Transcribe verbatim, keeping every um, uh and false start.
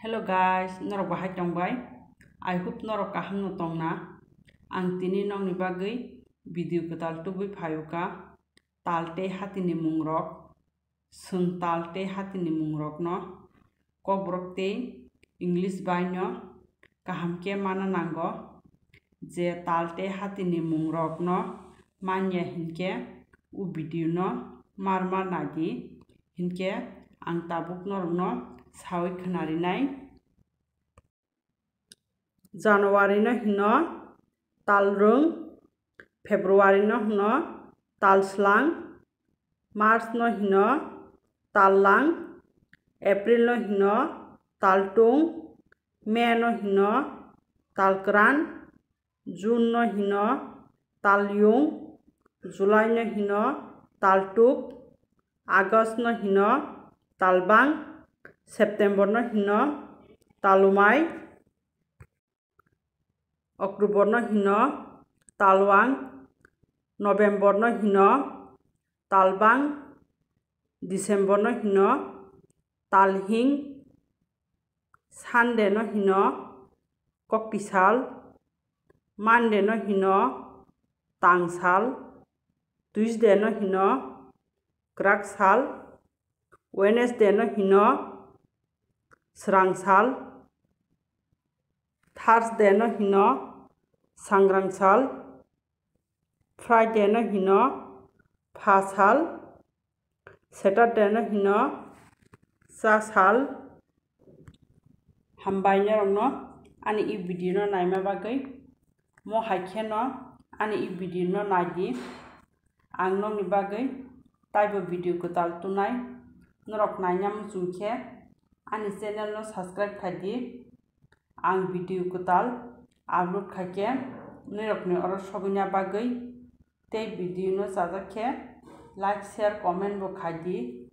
Hello guys, norok bahai tongbai? I hope norok kaham no tongna. Ang tini nokni bagwi video kwtal tubui phayuka. Tal tei hatini mungrok. Chwng tal tei hatini mungrokno Kokborok tei English bai no kaham khe mana nango. Je tal tei hatini mungrokno manya hinkhe o video no mar mar naidi, hinkhe ang tabuk norokno sawi khwnarinai. January no hino talrwng, February no hino talslang, March no hino tallang, April no hino taltung, May no hino talkran, June no hino talyung, July no hino taltuk, August no hino talbang, September no hino talumai, October no hino talwang, November no hino talbang, December no hino talhing, Sunday no hino koktisal, Monday no hino tangsal, Tuesday no hino kwraksal, Wednesday no hino swrangsal, Thursday no hino sangrangsal, Friday no hino phasal, Saturday no hino chasal. Hambai norokno ani e video no naima bagwi. Mo hai kheno ani e video no naidi. Ang nokni bagwi taibo video kwtal tunai. Norok naina muchung khe ani channel no subscribe khaidi. Ang video kwtal upload khaikhe norokni oro sogwina bagwi tei video no chajak khe like, share, comment bo khaidi.